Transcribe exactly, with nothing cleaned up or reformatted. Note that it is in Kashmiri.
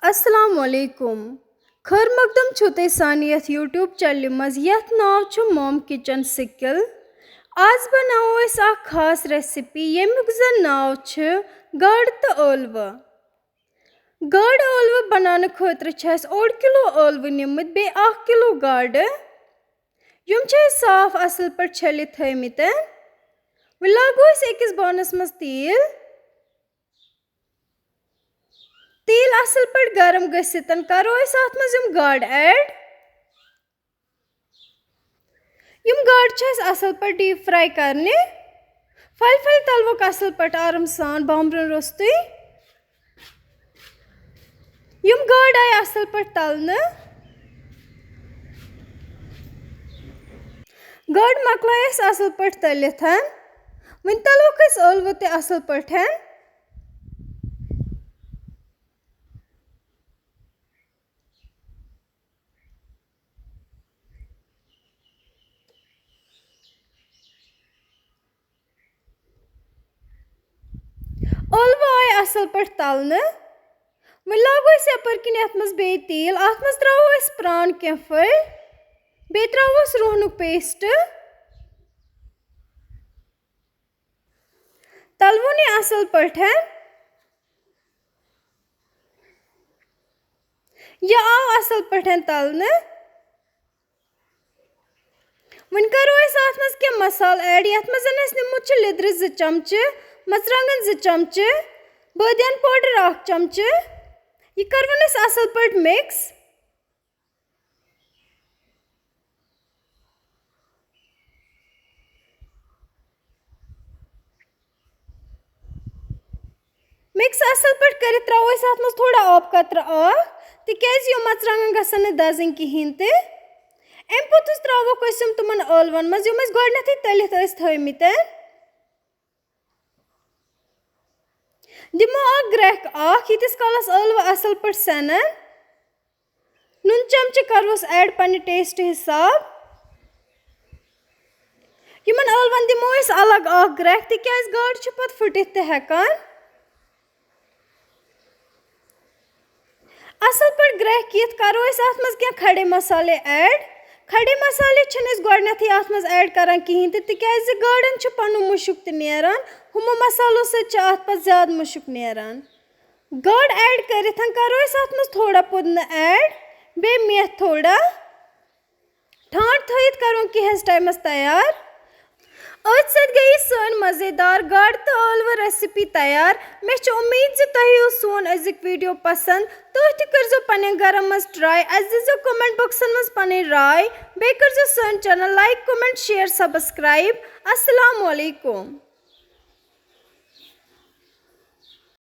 السلام علیکم۔ خٲر مقدم چھُو تۄہہِ سانہِ یَتھ YouTube چینلہِ منٛز، یَتھ ناو چھُ Mom Kitchen Skill۔ آز بناوو أسۍ اکھ خاص recipe، ییٚمیُک زَن ناو چھُ گاڈٕ تہٕ ٲلوٕ۔ گاڈٕ ٲلوٕ بناونہٕ خٲطرٕ چھِ اَسہِ اوٚڑ کِلوٗ ٲلوٕ نِمٕتۍ، بیٚیہِ اکھ کِلوٗ گاڈٕ۔ یِم چھِ أسۍ صاف اَصٕل پٲٹھۍ چھٔلِتھ تھٲومٕتۍ۔ وۄنۍ لاگو أسۍ أکِس بانَس منٛز تیٖل۔ تیٖل اَصٕل پٲٹھۍ گرم گٔژھِتھ کَرو أسۍ اَتھ منٛز یِم گاڈٕ add۔ یِم گاڈٕ چھِ اَسہِ اَصٕل پٲٹھۍ deep fry کَرنہِ۔ پھلۍ پھلۍ تَلوکھ اَصٕل پٲٹھۍ آرام سان بامبرُن روٚستُے۔ یِم گاڈٕ آیہِ اَصٕل پٲٹھۍ تَلنہٕ۔ گاڈٕ مۄکلایہِ اَسہِ اَصٕل پٲٹھۍ تٔلِتھ۔ وۄنۍ تَلوکھ أسۍ ٲلوٕ تہِ اَصٕل پٲٹھۍ۔ ٲلوٕ آے اَصٕل پٲٹھۍ تَلنہٕ۔ وۄنۍ لاگو أسۍ یَپٲرۍ کِنۍ یَتھ منٛز بیٚیہِ تیٖل۔ اَتھ منٛز ترٛاوو أسۍ پرٛان کینٛہہ پھٔلۍ۔ بیٚیہِ ترٛاووس رُہنُک paste۔ تَلوُن یہِ اَصٕل پٲٹھۍ۔ یہِ آو اَصٕل پٲٹھۍ تَلنہٕ۔ وۄنۍ کَرو أسۍ اَتھ منٛز کینٛہہ مصالہٕ add، یَتھ منٛز اَسہِ نِمُت چھُ لیٚدرِ زٕ چمچہٕ، مَرژٕوانٛگَن زٕ چمچہٕ، بٲدیان powder اَکھ چمچہٕ۔ یہِ کَرون أسۍ اَصٕل پٲٹھۍ mix۔ Mix اَصٕل پٲٹھۍ کٔرِتھ ترٛاوو أسۍ اَتھ منٛز تھوڑا آب قطرٕ اَکھ، تِکیٛازِ یِم مَرژٕوانٛگَن گژھن نہٕ دَزٕنۍ کِہیٖنۍ تہِ۔ اَمہِ پوٚتُس ترٛاووکھ أسۍ یِم تِمَن ٲلوَن منٛز، یِم أسۍ گۄڈٕنٮ۪تھٕے تٔلِتھ ٲسۍ تھٲومٕتۍ۔ دِمو اَکھ گرٛٮ۪کھ اَکھ، ییٖتِس کالَس ٲلوٕ اَصٕل پٲٹھۍ سٮ۪نَن۔ نُن چمچہٕ کَروس add پننہِ taste حساب۔ یِمن ٲلوَن دِمو أسۍ الگ اکھ گرٛٮ۪کھ، تِکیٛازِ گاڈٕ چھِ پتہٕ پھٕٹِتھ تہِ ہٮ۪کان۔ اَصٕل پٲٹھۍ گرٛٮ۪کھ یِتھ کَرو أسۍ اَتھ منٛز کینٛہہ کھڑے مسالے add۔ کھڑے مسالے چھِنہٕ أسۍ گۄڈٕنٮ۪تھٕے اَتھ منٛز add کَران کِہیٖنۍ تہِ، تِکیٛازِ گاڈَن چھُ پَنُن مُشُک تہِ نیران، ہُمو مسالو سۭتۍ چھُ اَتھ پَتہٕ زیادٕ مُشُک نیران۔ گاڈٕ add کٔرِتھ کَرو أسۍ اَتھ منٛز تھوڑا پُدنہٕ add، بیٚیہِ میتھ تھوڑا۔ ٹھانٛڈ تھٲیِتھ کَرُن کینٛہَس ٹایمَس تیار۔ أتھۍ سۭتۍ گٔیہِ سٲنۍ مَزیدار گاڈٕ تہٕ ٲلوٕ recipe تیار۔ مےٚ چھِ اُمید زِ تۄہہِ یِیو سون أزیُک video پَسنٛد۔ تُہۍ تہِ کٔرۍزیو پنٛنٮ۪ن گَرَن منٛز try۔ اَسہِ دیٖزیو comment boxَن منٛز پَنٕنۍ راے۔ بیٚیہِ کٔرۍزیو سٲنۍ channel like، comment، share، subscribe۔ السلام علیکم۔